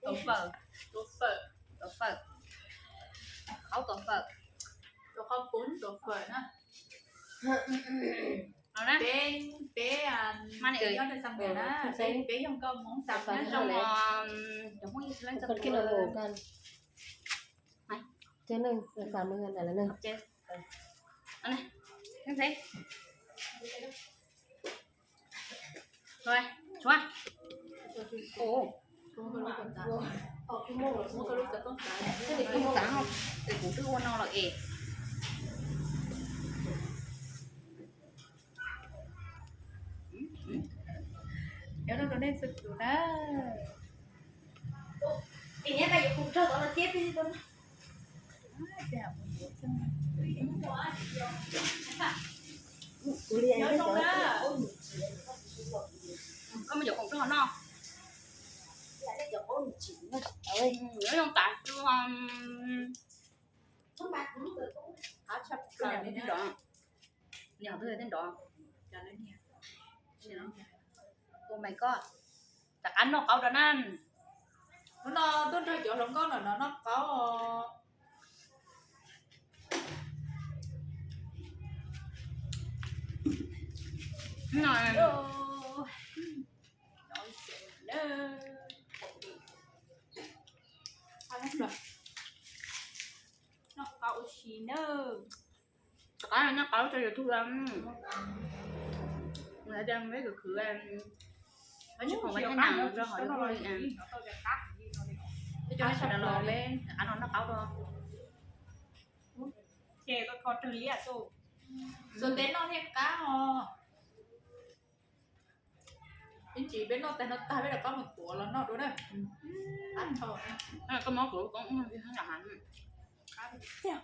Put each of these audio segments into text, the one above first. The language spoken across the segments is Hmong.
Tuav fawm, tuav fawm, tuav fawm, qhaub tuav fawm, tuav qhaub poob tuav fawm na. Peb, peb, peb nyob rau Xam Vias na, peb, peb yog nkauj Hmoob Xam na. Cov Hmoob Israel. Rồi, chuav. Ồ. Txav, kuv twb ua no lawm es. Nyob rau nej txhua tus na. Koj muab cov khoom rau hauv no. Nyob zoo tas. Niam twb tej nrov. Oh my god. Rov qab noj qaub rau na. Hnub no tuaj nrog cov hluas nkauj no noj qaub. Noj qaub ua si nawb. Rov qab noj qaub rau YouTube. Peb khwv khwv, peb tsis khoom peb thiab na, rau qhov YouTube li. Peb cov nej sawv daws los peb rov qab no noj qaub rau. Ces kho raws li tuaj. Xuas tes noj thiaj qab os. Ib ntsis peb noj tag no tag peb rov qab mus tuav los noj dua na. Koj muab kuv koob ub no thiab.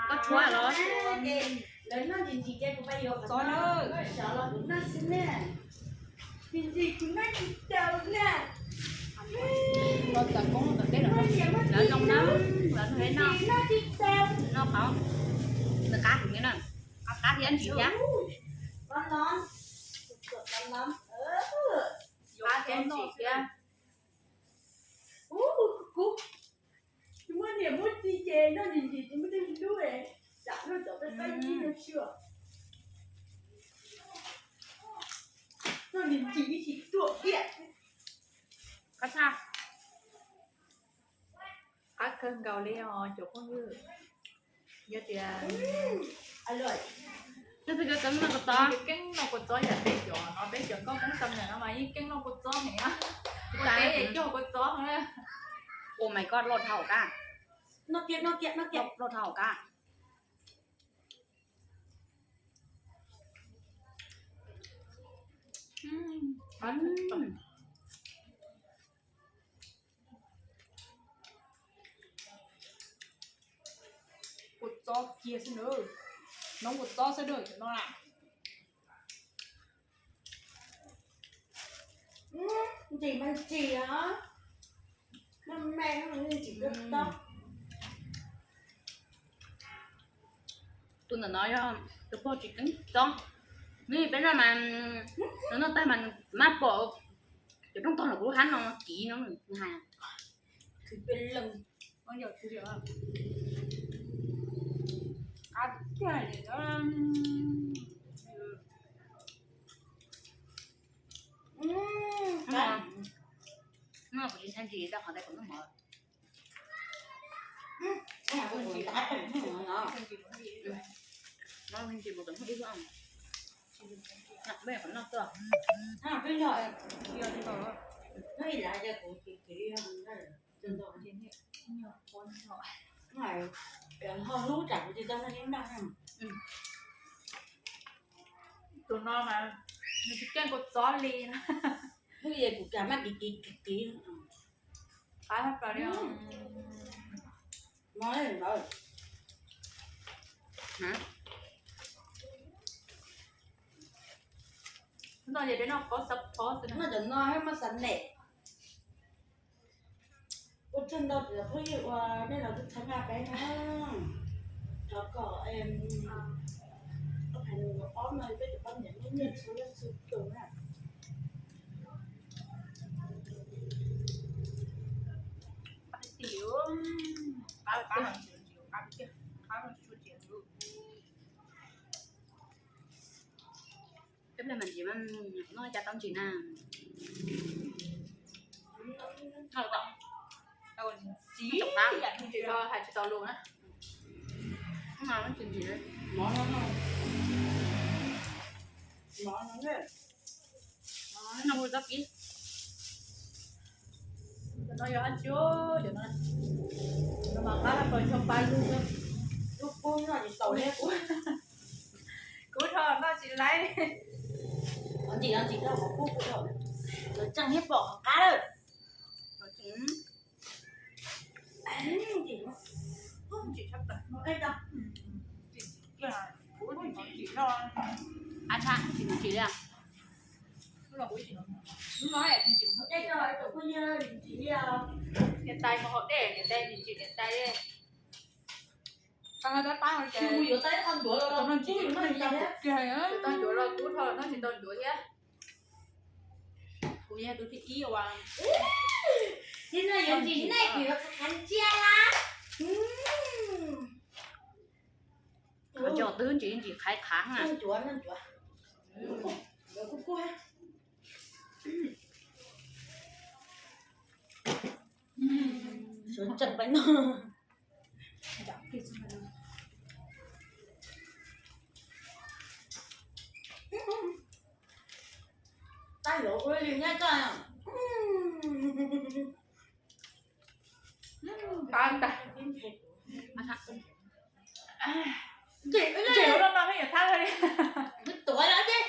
Koj tshuav los? Txov na. Lawv zoo na, lawv noj, noj qaub, nws qab heev li na, qab qab thiab ntsim thiab. Qab thiab ntsim thiab. Kuv muab niam muab txiv ces noj ntsim ntsim, tsis muaj tej lub es tsam luaj cov peb qaib ib nyuag sij. Noj ntsim ntsim ib tsis tuaj kiag. Qab tshaj. Qab kawg nkaus li os cov phooj ywg. Yog tias, keeb no kua txob, keeb no kua txob yam peb cov no, peb cov nkauj Hmoob Xam Vias no mas yeej keeb no kua txob heev. Ua teb es cog kua txob na. Oh my god, loj dhau kab. Loj dhau kab. Kua txob kiag xwb na. Noob kua txob xwb na cov no na. Ntsim mas ntsim os. Tus ntawm no yog tus pog tsis keeb txob. Nws peb noj mas, nws noj tag mas nws maj pom cov rooj tog los kuv lub hab no kiv no nws hais. No kuv tsis ntshai ntsis rau qhov tias kuv noj mov. Tus no mas nws tsis keej kua txob li. Hnub ib kuv kam maj kiv kiv kiv kiv. Qab plaws li. Hnub no ces peb noj pob xav pob xwb, noj cov no thiaj muaj xav nem. Ua Txog ntau cov phooj ywg uas nej los txhawb nqa peb na, thov kom ob no peb cov poj niam muaj nyiaj txhua leej txhua tus na. Cov plag mas ntsim, noj cas tau ntsim na. Ntsim tau, hais tsis tau lus na. Ntsim ntsim. No ua txoj kib. Cov no yog dab tsi? Cov no, no mas qab los pab lub, lub kub noj tsis tau thiab kuv, kuv rho noj tsis laib. Ntsim ntsim rau qhov kub, lawv tseem thiab pom qab lawm. Ntsim tshaj plaws. Kuv tsis ntsim, tsis ntsim li. Niam tais mus haus dej, niam tais tsis ntsim niam tais. Tau no tab pab ces tau ncuav los kuv rho, noj tsis tau ncuav thiab. Kuv yog tus thib ib uas, tib no yuav ntsim nej kuv yuav qhav ntsia la. Cov twb ntsim ntsim qhav qhav na. Ncuav, ncuav. Sawv tsees pais no. Tab yuav ua li nyab koj. Tab ntag. Ntsim no no peb yuav thab li. Tuav los ces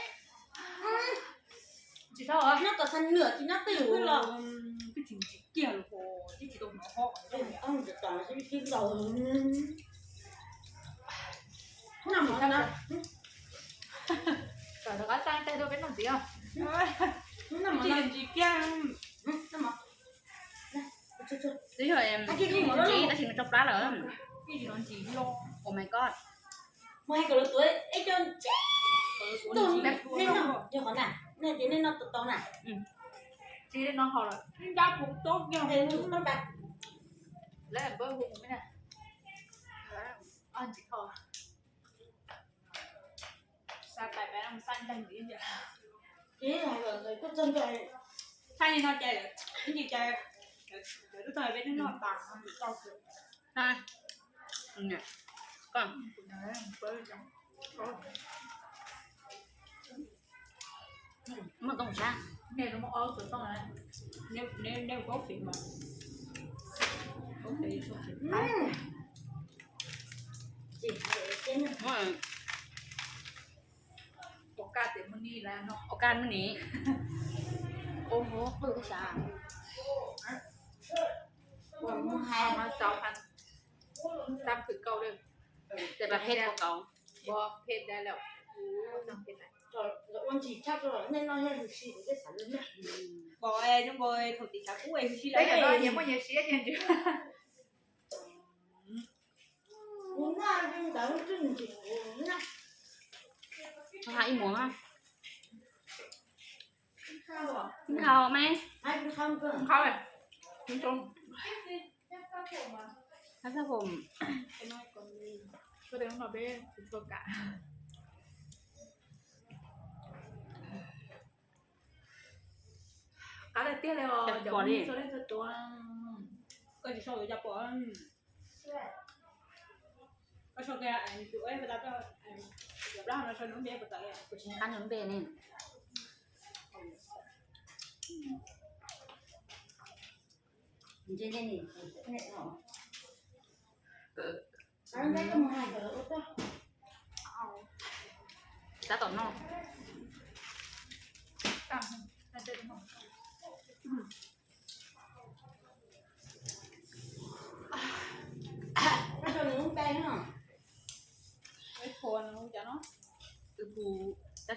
tsis tau, nyob tom xas nws tsis nyob twj ywm los twb tsis ntsim kiag los twb tsis tau hnov ho. Kom rov qab xaj tag tuaj peb noj ntxiv os. Twb tsis ntsim kiag. Twb yog ntsim tab sis nws tso plab lawm. Oh my god. Mus hais kom lawv tuav ib co ntsim. Nej noj, yog qhov na, nej tias nej noj tau tau na. Tsis no ho lawm, ncaj puv toob kiag. Lawv npawb hu mus me na. Ntsim kho. Xa pais peb xaj ntag ntxiv. Txhaj li no ces ib ntsis ces lawv twb tau peb noj tas no tau. Muaj tooj sab. Ua kaj mus ni. Ua kaj mus ni. Ua hov qwj tab sav. Ua hais tam khwm kauj, tes pas phem ua kauv. Ua ntsim tshaj rau nej noj yog hwm si kuv tej xav lwm na. Pom nws npau thaum tim tshav kub hwm si lawm. Muaj nyias siab tiag ntsis. Kuv noj li ntawd twb ntsim kuv na. Hais ib muag. Nqhau me. Nqhau. Hab sab fom. Peb tsis tshua kam. Qab tiag tiag li os, cov phooj ywg sawv daws txhua tus. Koj tsis sau yuav cas pom. Koj sau tias tus eb pas tas, cov plab no sau nws lub npe puas tawm li? Kuv tsis nqa nws lub npe ne. Tab tom noj. Tab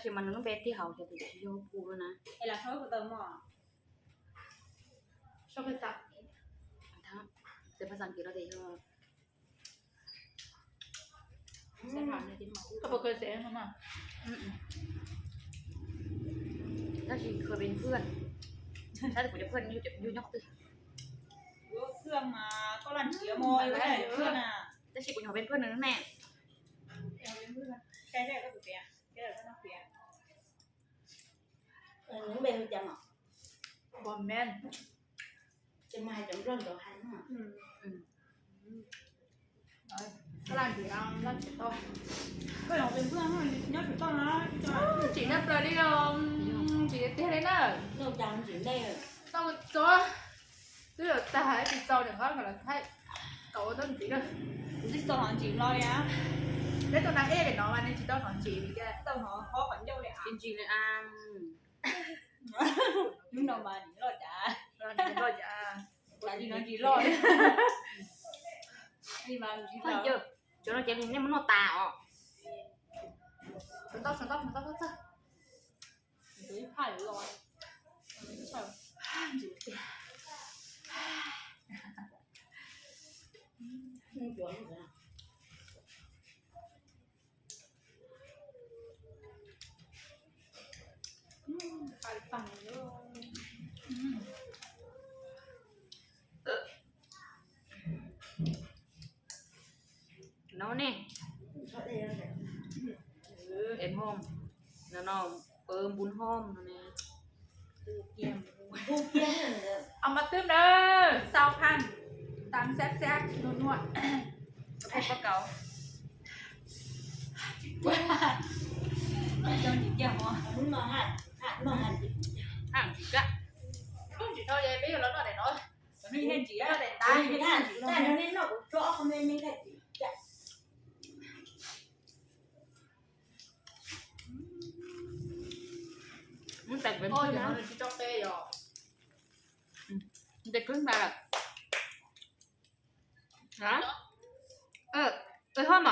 sis mas nws lub npe tig hauv ces twb tsis yog hu lawm na. Sau pem xav. Tes phaj xaj kiv no tes yog, koj puas kawg xev no mas? Tab sis kawg pes phwj, saib kuv cov phwj nyob twg. Tab sis kuv nyuam pes phwj nws ne. Tsis nyob plaws li, tsis tiag li na. Tau txo, twb yuav tag tsis txaus niam qhuab kom los thaij, kom ua tau ntxiv na. Kuv twb tau hov ntsis los li. Neb tau na ej li no mas neb tsis tau hov ntsis li, tau hov qhov ncauj li, ntsis li. Hnub no mas nim loj cas, nim loj cas, nim no ntsis loj li. Li mas ntsis loj. Cov no ces nej muab noj tas os. Sawv ntau, sawv ntau, sawv ntau txog. No ne, es hom, no no, npun hom no ne. Os mas twb na, sau phaj, tam xab xab nua nua, peb pab kauv. Tsis dhau es peb yuav los noj daim no. Mus tes kwv tsis tso pe yom. Tes kwv ntag lawm. Hom,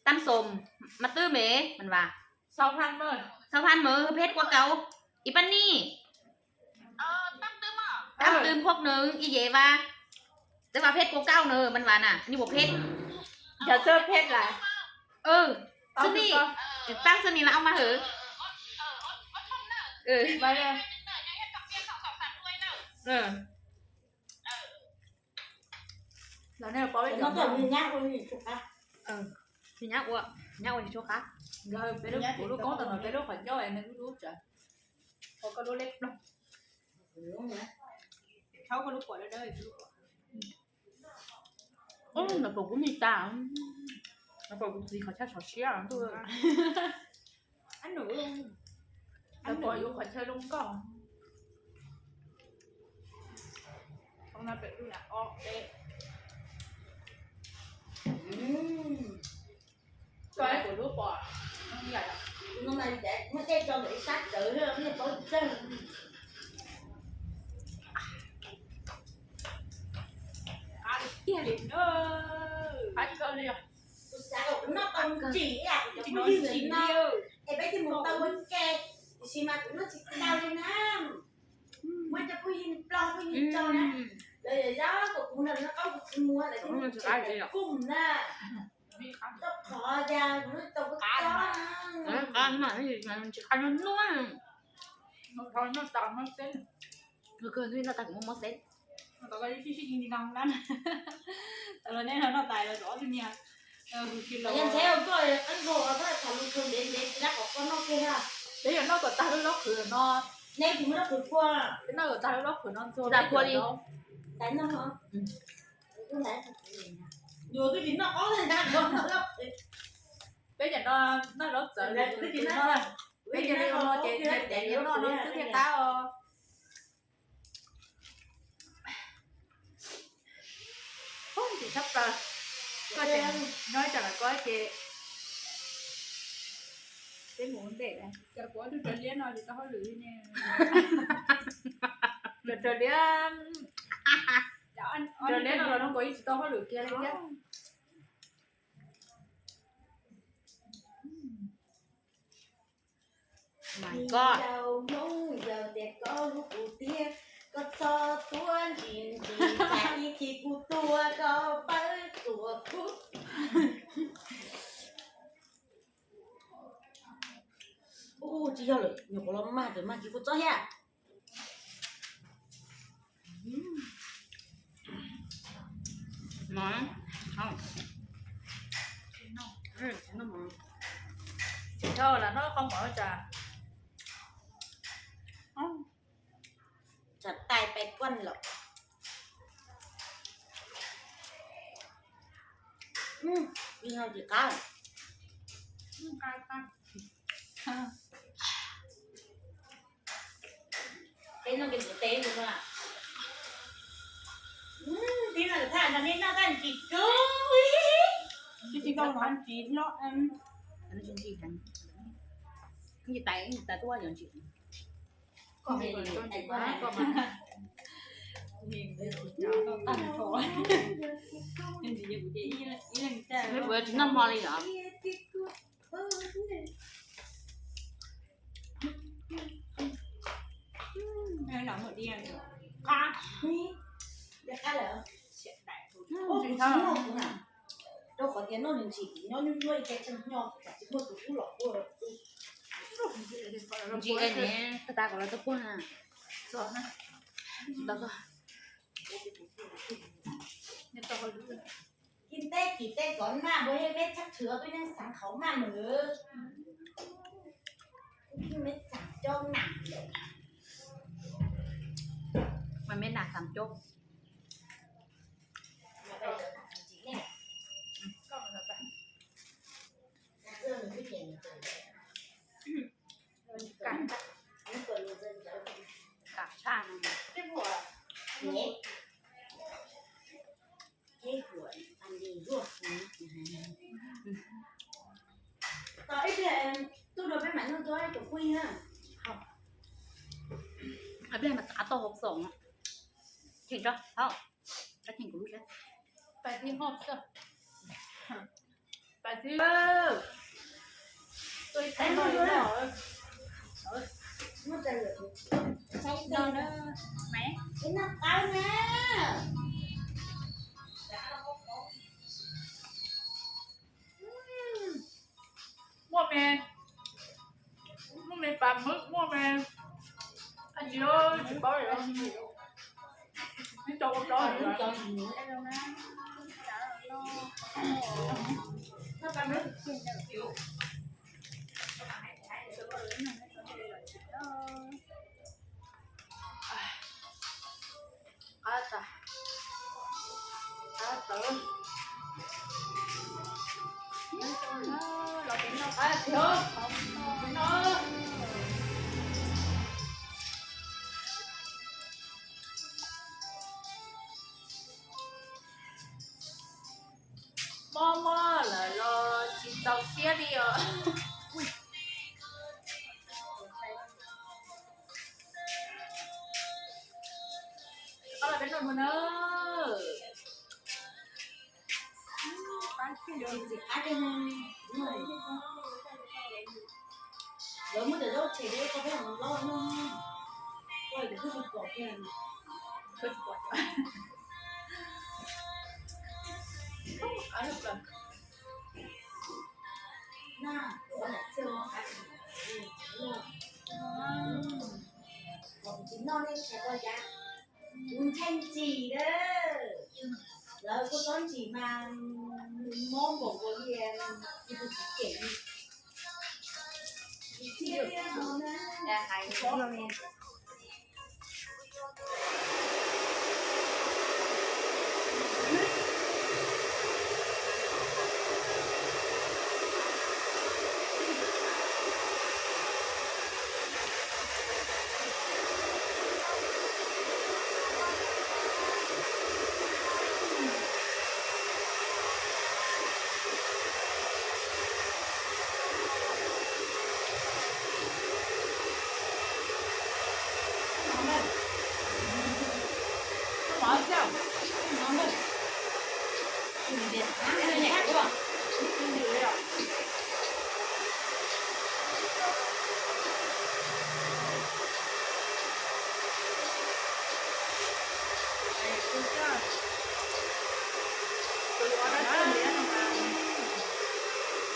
tam xom, mas twb me, man vas, sau phaj mas, peb qua cầu, ib pab ni. Tam twm phob nws ib ye vas, twb vas peb qua cầu nws, man vas na, ni puas peb? Yog xwb peb las. Xwb ni, tam xwb ni las ob mas hwm. Tsis nyab ua, nyab ua tsis tshua qab. Peb lub, kuv lub koob tau no peb lub qhov ncauj nws lub dub tsawv, koj lub leb ploog, thaub koj lub pom dawb dawb. Ntawm kuv kuj me tas, ntawm kuv txiv qhov chaw sov siab ntuj. Ntawm kuv yuav qhov chaw zoo nkauj. Koj kuv lub pom, muab dej tso ntawm ib sab tawv, paub tawg. Qab tiag li, qab kawg li. Kuv xav kom kuv noj tau ntsim ib yam kuv cov phooj ywg ntawm no, es peb thiaj mus tau ua ke, tiam sis mas kuv noj tsis tau li na. Muaj cov phooj ywg Nplog phooj ywg tso na, lawv yog yog kom kuv noj qab kuv tsis muab lawv thiaj mus tsev kuj na. Tau qhov cas kuv noj tau kuj tau. Tsis qab noj noj, noj tas kuv muab mob xeb. Tau los nej noj tas los ob tug niag. Yog ntxheb koj qab nkaug koj tham lus kawg ntev ntev tsis dab kom koj noj kiag na. Peb yuav noj kom tag lub lab qhwv no. Nej tsis muaj lab qhwv phua. Peb noj kom tag lub lab qhwv no ntxuag peb phua li. Yus twb tsis noj qab lab qhwv. Peb cov no noj zaub txawv, peb cia li ua no ces noj no xwb thiaj qab os. Ntxim tshaj plaws. Koj ces nyob ib tsam lawm koj ces peb mus ua ntej. Cov kuv ob tug raws liab no tsis tau hauj lwm li ne. Cov raws liab, raws liab no los no kuv yeej tsis tau hauj lwm kiag li thiab. Mas koj, Hmoob yog tias koj hlub kuv tiag, Txhob tuaj ntsis ntsis, cas ib chim kuv tuaj koj pawb txuas kuv. Ub, tsis yog lawm, nyuam qhuav los mag tawm mag kiv kuv txob thiab. Tsis tau las noj qhov mov tsam, tsam tais pais kuaj lawm. Tsis qab. Peb noj kev ntxuav teb ntawd no. Tib no thaj no nej noj tag ntsis kub. Tsis tau no ntsis no. Ntsis tais, tais tuaj yog ntsis. Kuv tsis noj hmo li os. Rau qhov tias noj ntsis nyob nyuaj nyuaj ib ce tseem nyo, tsis muaj tus ub los ua. Ntsis ne, tas tas kom lawv tuaj puag na. Tsis tau. Kis tej kis tej kov maj npua yej meb txhab tshwv twb yeej xav qhov maj lawm. Meb txhab coob nam lawm. Mas meb nam xav coob. Kam tshaj no. Tos ib pliag tuaj rau peb mam noj tus pub na. Ib pliag mas tav tau hauv xoom. Cheem tso, hauj, cheem kuv lub sab. Pais thiab hauj xwb. Pais thiab. Tuaj ib thaij no li no. Muaj me, muaj me pas mub, muaj me, tsis, tsis paub li. Neb tso ua tso. Qab tas, qab tawv. Los peb noj qab tiag. Mob mob lawm los tsis txaus siab li os. Qab los peb noj mus na. Lawv muab cov zaub tshem rau koj peb los noj, koj kuv twb tsis pom kiag. Tsis noj nej tshem koj cas, kuv ntshai ntsim lawm. Lawv kuj txhob ntsim mas mob npaum nkaus li tus txiv cem li.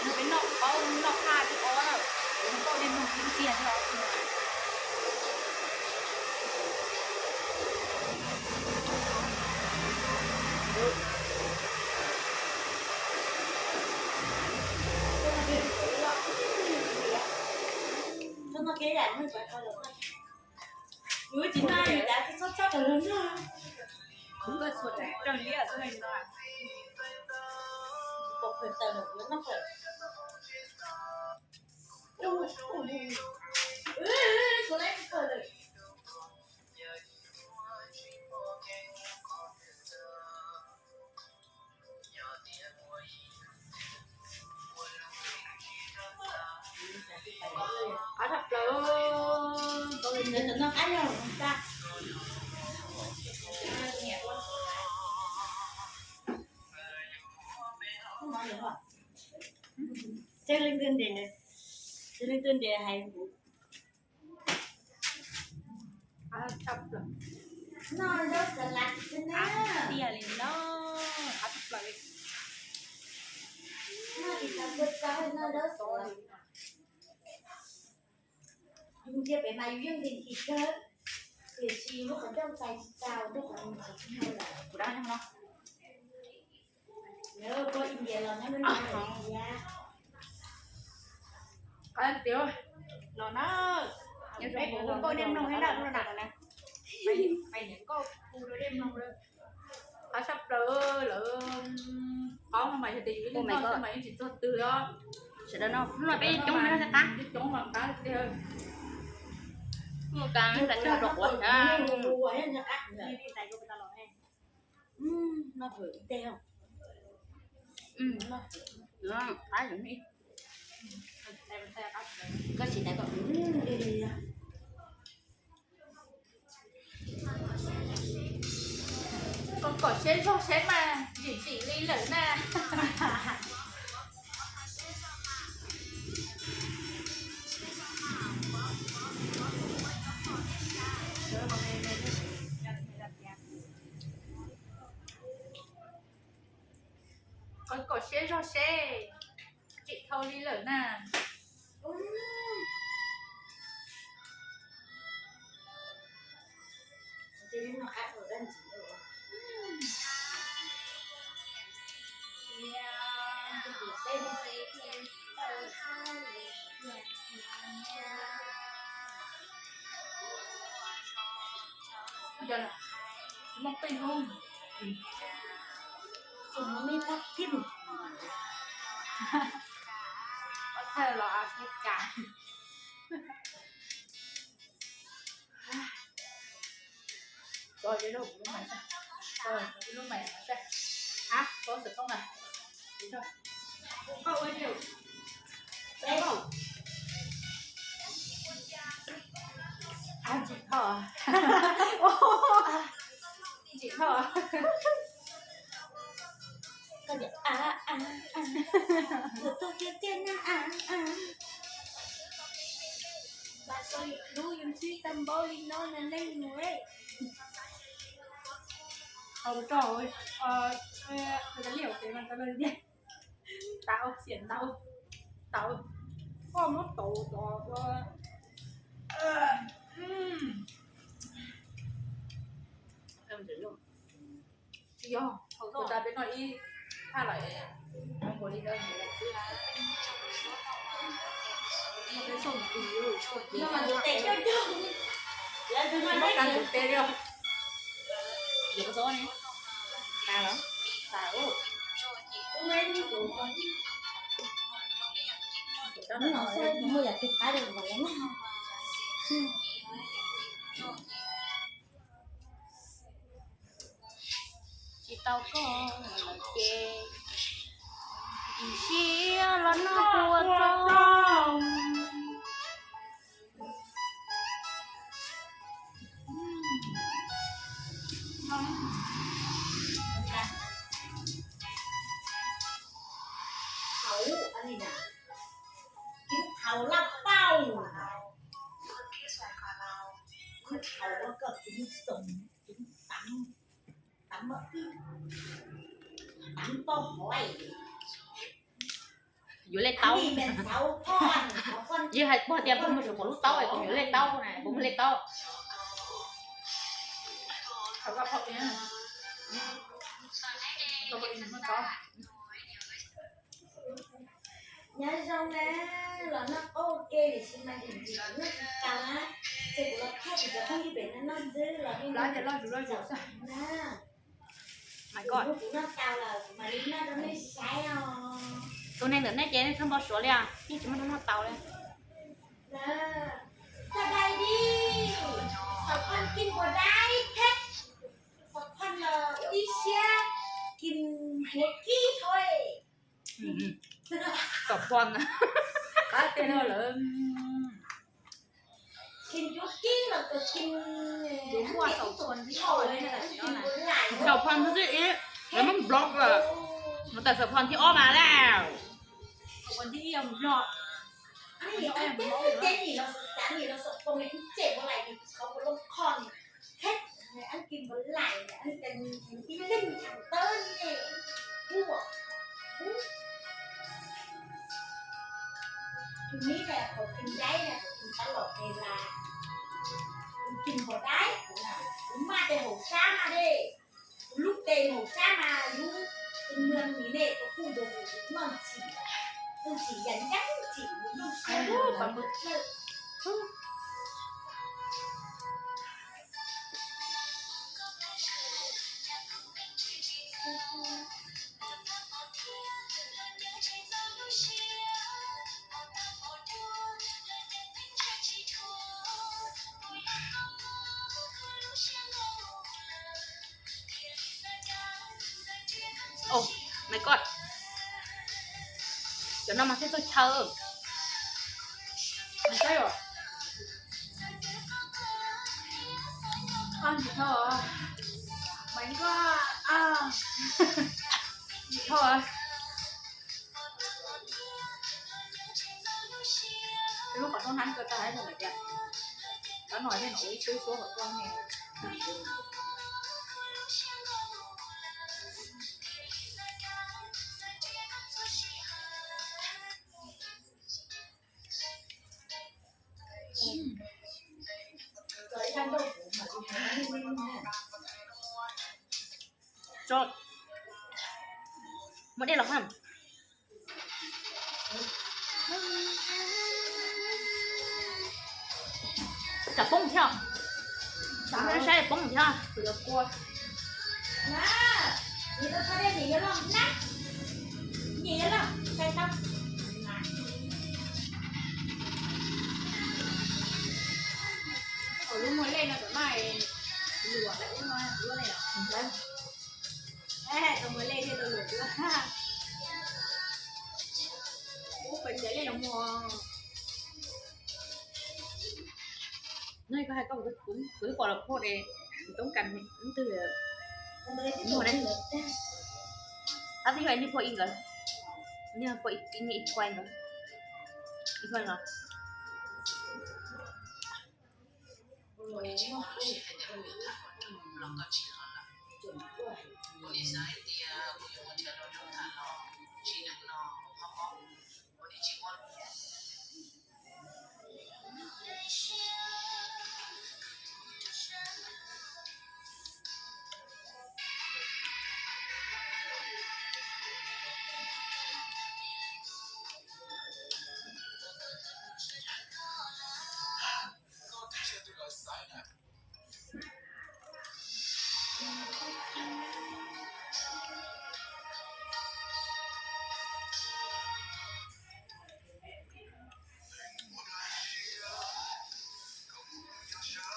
Peb noj qaub noj qab thiab os, peb noj qaub dej mloog ib ntxiag thiab os. Yuav tsis noj yus dav txhob txhob kom luag noj. Kuv tuaj txhua tsav raws liab xwb no. Pom pawg taws los yuav noj pawg. Kuv lab pawg lawm. Qab tshaj plaws, noj qab yog ta. Tsawg leej twg ntes, tsawg leej twg ntes hais kuv. Noj zaub xas las xwb na. Tiag li no, qab tshaj plaws li. Noj tsis tau kua txob, noj zaub xas las. Yus ntsia pem mas yus yeej nkees kawg, tiam sis lub qhov ncauj txais tsis tau, lub qhov ncauj txais tsis tau lawm. Kuv dab no. Qab tiag los na, peb kuv nkauj dej mloog thiab na, lub no na, peb nkauj kuv dej mloog. Qab tshaj plaws lawm, qaub no mas yog tias yus ib leeg noj xwb mas yeej tsis txog twg os. Sawv daws noj, hnub no peb coob no thiaj qab, coob mas qab tiag. Mus kas tas noj rau quav thiab. Koj tsis tas kom Koj kom siab zog saib mas, ntsim ntsim li lawm na. Koj kom siab zog seb, ntsim dhau li lawm na. Muaj qij hnub, tus mus nej pab tib mus, pab thawj los Africa. Tso ib lub, kuv lub mais, tso ib lub mais no seb. Ab, koj xov tooj na. Ab, ntsim thoj. Ntsim thoj. Tus tiag tiag na. Lub yus ntsib tau npaum li no na neeg mus. Tau tso, tau liam pem mas tau tiag. Tau, xiam ntau, tau, koj muab tau tau. Tsis yog, ua tas peb noj ib phaj lawm, npaum li ntawd xwb. Peb xauj ntws, xauj ntws, muab kas ntws peb li. Yuav koj txob ne, tas los? Tas. Hnub no xwb muaj yam twg qab li no. Tsis tau koj lawm ces, ib siab los noj kua txob. Thaum, thaum laj pauj, thaum koj txiv xoom, txiv tav, tav mab wb, tav toj hov. Yuav lej taub. Yeej hais puag tias puas muaj lub taub es kuv yuav lej taub na, puas muaj lej taub. Nyob zoo na, los noj qaub ua ke tiam sis mas nim nim noj tsis tau na, ces kuv los thaij kuv cov phooj ywg pem no noj xwb los yeej loj zus loj zus xwb na. Kuv noj tau lawm kuv mam li noj rau nej saib os. Tus neeg ntawm nej ces nej txhob npau suav li, yeej tsis muaj hnub noj tau li. Sawv daws di, xov phooj kin npua daib theb, xov phooj los ib siab kin ncuav kib thôi. Xov phooj, qab tiag lawm. Kin ncuav kib los kin, yuav muaj xov phooj thib ob, xov phooj thib ib, lawv muab block lawm, mus tawm xov phooj thib ob mas lawm. Xov phooj thib ib yog block. Ces nim no xav nim no xov phooj ib ces ua lais nim qhov kuv lub qhov nim theb, ib kin ua lais ib leeg thaum tawb ne, kuv tus mib ne qhov kin daib ne qhov kin tab lom ne las, kuv kin npua daib kuv, kuv maj tes hauv sab mas de, kuv lub tes hauv sab mas lub tus mloog nim ne kuv kuj ntuas kuv noj ntxim, noj ntxim yam ncaj ntxim kuv noj siab lawm. Oh my god, cov no mas thiaj txaus chaw. Tsis thau, Maiv Nkoj, tsis thau. Lub qhov rooj hnab kawg tag hais tias, rov no thiaj no ua ib tug suab kom tuaj ne. Muaj dej los ha. Tsam poob thiab. Saib poob thiab. Lub muag lej no tam maj luam lawm ub no luab lej os. Tau muag lej thiaj tau luam luab. Ub, pes ntiav lej los muag. Nov koj hais koj, kuv twb pom los phoj de, toob kas twg muag de. Ab, twb yog ib niag phoj ib nkawd, niag phoj ib niag ib phoj nkawd, ib phoj no.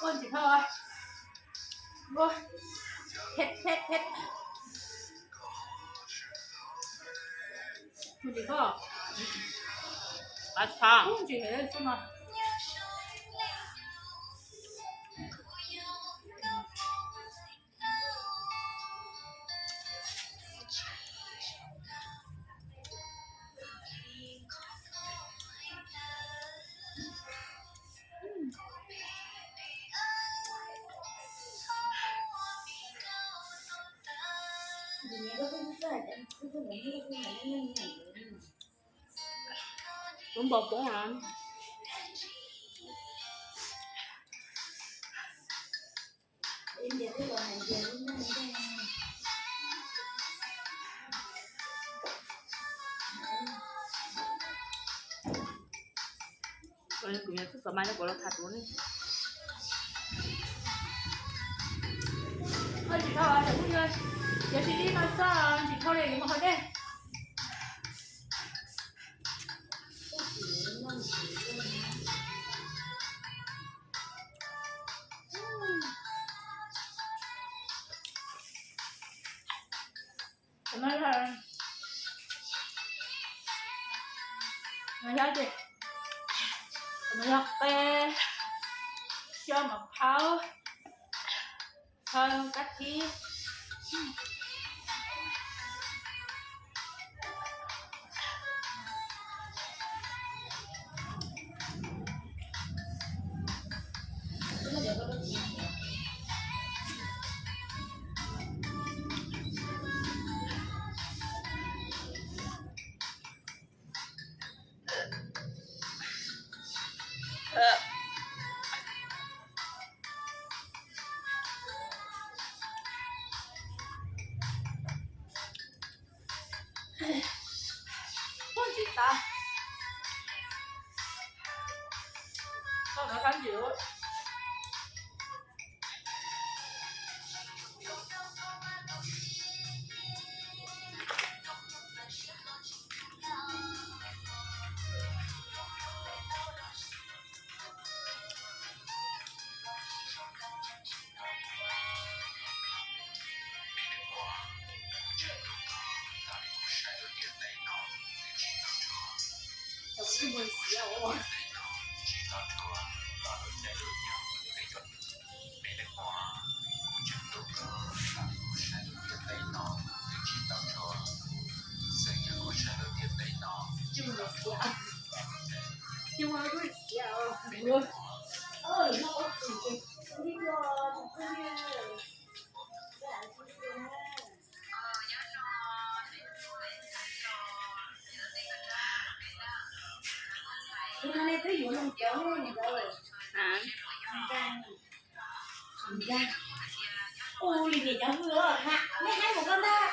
Ua tsis thau, ua, phet phet phet. Mus tsis thau, qab tshaj ub ntsis heev xwb no. Lub npau poob na. Kuv xov mai no kuv los tham tus ne. Tsis thau, cov phooj ywg, ces tsis ib no xwb, tsis thau li, yuav mus haus dej. Yog qe, xyaw mov phauj, xyaw kab thib. Tsis tas, koj no sab ntsis. Ua li niam cov hwj na, nej haib mus koj ntag.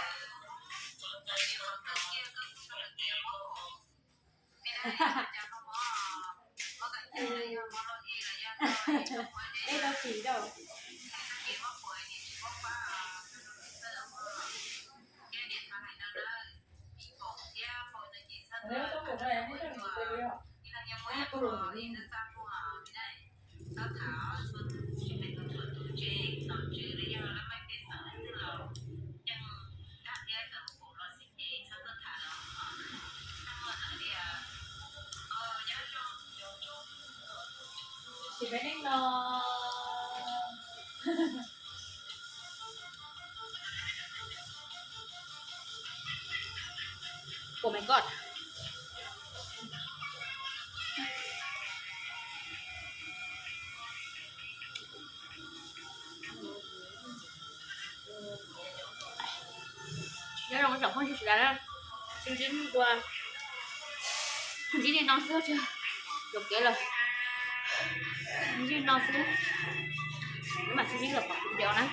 Peb tau tsis rau. Tsis peb neej no. Oh my god. Nyob zoo tsoom phooj ywg sawv daws na, sib ntsib hnub ua, ntsib li no xwb, yuam kev lawm, ntsib li no xwb, mam sib ntsib lwm video na.